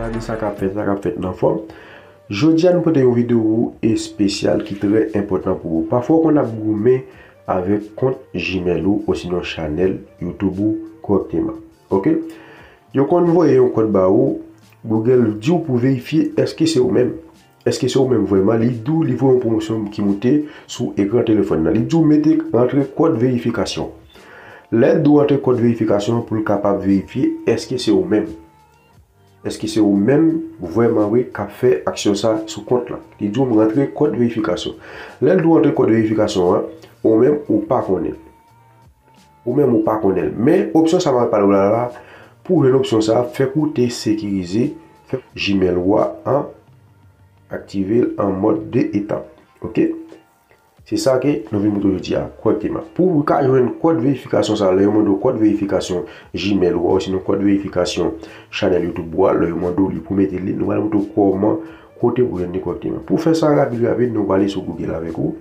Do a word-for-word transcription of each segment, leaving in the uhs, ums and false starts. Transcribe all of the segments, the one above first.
Gade sa k ap fèt, sa k ap fèt nan fòm. Jodi a, nou pote yon videyo espesyal ki trè enpòtan pou ou. Pafwa, w konn ap goumen avèk kont Gmail ou osinon chanèl YouTube ou kòrèkteman. Oke? Yo konn voye yon kòd ba ou, Google di w pou verifye èske se ou menm. Èske se ou menm vrèman? Li di w, li voye yon pwomosyon ki moute sou ekran telefòn nan. Li di w mete, rantre kòd verifikasyon. Lè l di w rantre kòd verifikasyon pou l kapab verifye èske se ou menm. Èske se ou menm vrèman vre k ap fè aksyon sa sou kont lan? Li di w rantre kòd verifikasyon. Lè l di w rantre kòd verifikasyon an, ou menm ou pa konnen l. Ou menm ou pa konnen l. Men opsyon sa m ap pale w la la, pou w jwenn opsyon sa, fèk ou te sekirize, fèk Gmail ou a an aktive l an mòd de etap. Oke? Se sa ke nou vin montre w jodi a, kòrèkteman. Pou w ka jwenn kòd verifikasyon sa, lè yo mande w kòd verifikasyon Gmail ou a, osinon kòd verifikasyon chanèl YouTube ou a, lè yo mande w li pou mete li, nou pral montre w kòman, kote pou w jwenn li kòrèkteman. Pou w fè sa rapid, rapid, nou prale sou Google avèk ou.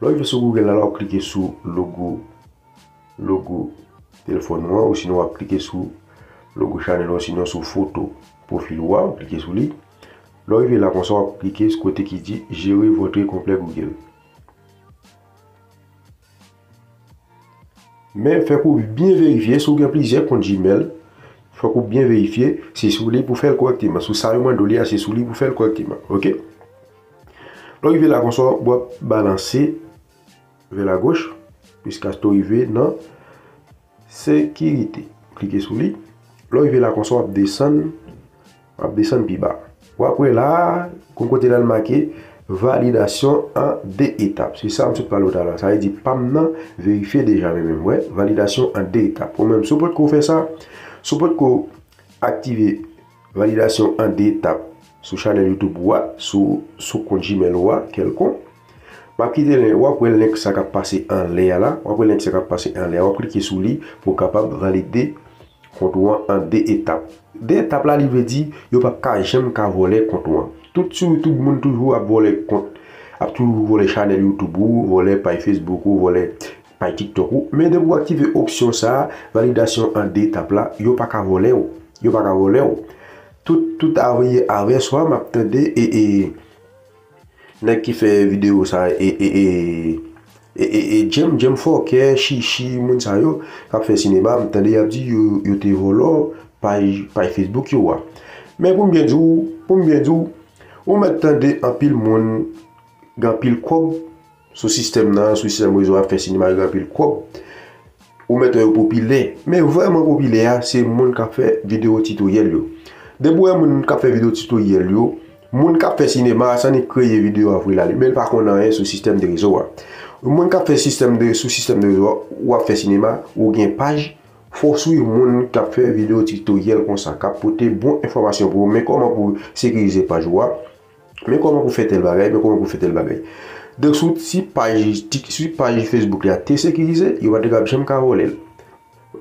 Lè w rive sou Google la, la, w klike sou logo, logo telefòn ou an, osinon w ap klike sou logo chanèl ou, osinon sou foto pwofil ou a, w klike sou li. Lè w rive la konsa, w ap klike sou kote ki di Gérer votre complet Google. Men fèk ou byen verifye, si w gen plizyè kont Gmail, fèk ou byen verifye, se sou li pou fè l kòrèkteman. Sou sa yo mande w li a, se sou li pou fè l kòrèkteman. Oke? Lè w rive la konsa, w ap balanse vè lagoch, jiskaske w rive nan sekirite. Klike sou li. Lè w rive la konsa, w ap desann, w ap desann pi ba. W ap wè la, gon kote la l make validasyon an de etap. Se sa m sot pale w talè. Sa vle di pa m nan verifye deja men menm. Wè, validasyon an de etap. Ou menm, si w potko fè sa, si w potko aktive validasyon an de etap sou chanèl YouTube ou a, sou, sou kont Gmail ou a, kèlkonk. M ap kite lè, w ap wè link sa k ap pase anlè a la, w ap wè link sa k ap pase anlè a, w ap klike sou li pou w kapab valide kont ou an an de etap. De etap la, li vle di, yo p ap ka janm ka vòlè kont ou an. Tout sou YouTube, moun toujou ap vòlè kont, ap toujou vòlè chanèl YouTube ou, vòlè paj Facebook ou, vòlè paj TikTok ou. Men depi w aktive opsyon sa a, validasyon an de etap la, yo pa ka vòlè w. Yo pa ka vòlè w. Tout, tout avè, avè swa m ap tande e, e, nèg ki fè videyo sa, e, e, e, e, e, e, Jem, Jem Fòkè, Chichi, moun sa yo, k ap fè sinema, m tande y ap di yo, yo te vòlò paj, paj Facebook yo a. Men pou m byen di w, pou m byen di w, ou mèt tande anpil moun gen anpil kòb sou sistèm nan, sou sistèm rezo a, ap fè sinema, yo gen anpil kòb. Ou mèt wè yo popilè. Men vrèman popilè a, se moun k ap fè videyo titoryèl yo. Depi w wè moun k ap fè videyo titoryèl yo, moun k ap fè sinema a, sa ni kreye videyo a vre la, li, men l pa konn anyen sou sistèm de rezo a. Moun k ap fè sistèm de, sou sistèm de rezo a, w ap fè sinema, ou gen paj, fò w swiv moun k ap fè videyo titoryèl konsa, k ap pote bon enfòmasyon pou ou, men kòman pou w sekirize paj ou a, men kòman pou fè tèl bagay, men kòman pou fè tèl bagay. Donk, si w, si paj Tik-, si paj Facebook la te sekirize, yo pa t ap janm ka vòlè l.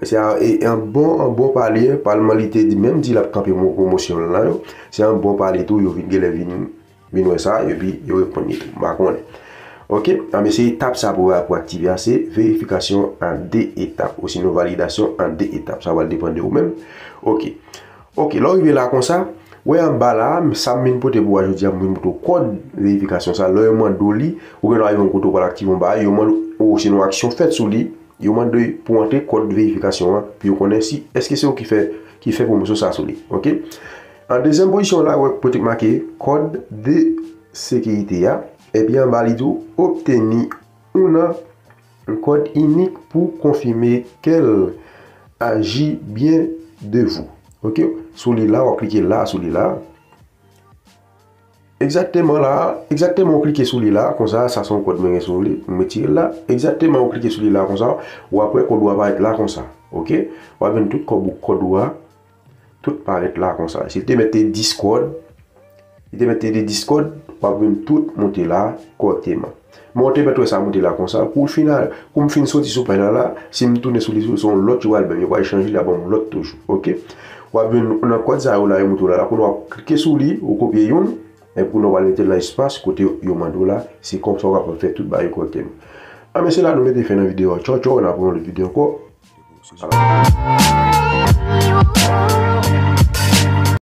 Se a, e, an bon, an bon pale, palman li te di, menm di l ap kanpe mo-, pwomosyon l la yo. Se an bon pale tou, yo vin, genlè vin, vin wè sa, epi yo reponn li tou. M pa konnen. Oke? A, men se etap sa pou, pou aktive a, se verifikasyon an de etap, osinon validasyon an de etap. Sa va depann de ou menm. Oke. Oke, lè w rive la konsa, wè anba la, sa m vin pote pou w a jodi a, m vin pote w kòd verifikasyon sa. Lè yo mande w li, ou gen dwa rive yon kote w pral aktive yon bagay, yo mande w, osinon aksyon fèt sou li, yo mande pou w antre kòd verifikasyon an, pou yo konnen si, èske se ou ki fè, ki fè pwomosyon sa sou li. Oke? An dezyèm pozisyon la, wè kote k make kòd de sekirite a, epi anba li di w, obtenir un code unique pour confirmer qu'elle agit bien de vous. Oke? Sou li la, w ap klike la, sou li la. Egzakteman la, egzakteman w klike sou li la, konsa, sa se yon kòd mwen gen sou li, m retire l la. Egzakteman w klike sou li la, konsa, w ap wè kòd ou a parèt la, konsa. Oke? W ap jwenn tout kòb ou, kòd ou a, tout parèt la konsa. Si l te mèt te dis kòd, li te mèt te dis kòd, w ap jwenn tout moute la kòrèkteman. Men w te mèt wè sa moute la konsa. Kou l fin al, kou m fin soti sou paj la la, si m tounen sou li, se yon lòt yo pral ban m. Yo pral chanje, y a ban m lòt toujou. Oke? W ap jwenn nan kòd sa yo la, yo moute w la, la, kounye a w ap klike sou li, ou kopye youn, epi kounye a w pral mete l nan espas kote yo mande w la, se konsa w kapab fè tout bagay yo kòrèkteman. A, men se la nou mete fen nan videyo a. Tchaw, tchaw, n ap wè yon lòt videyo ankò.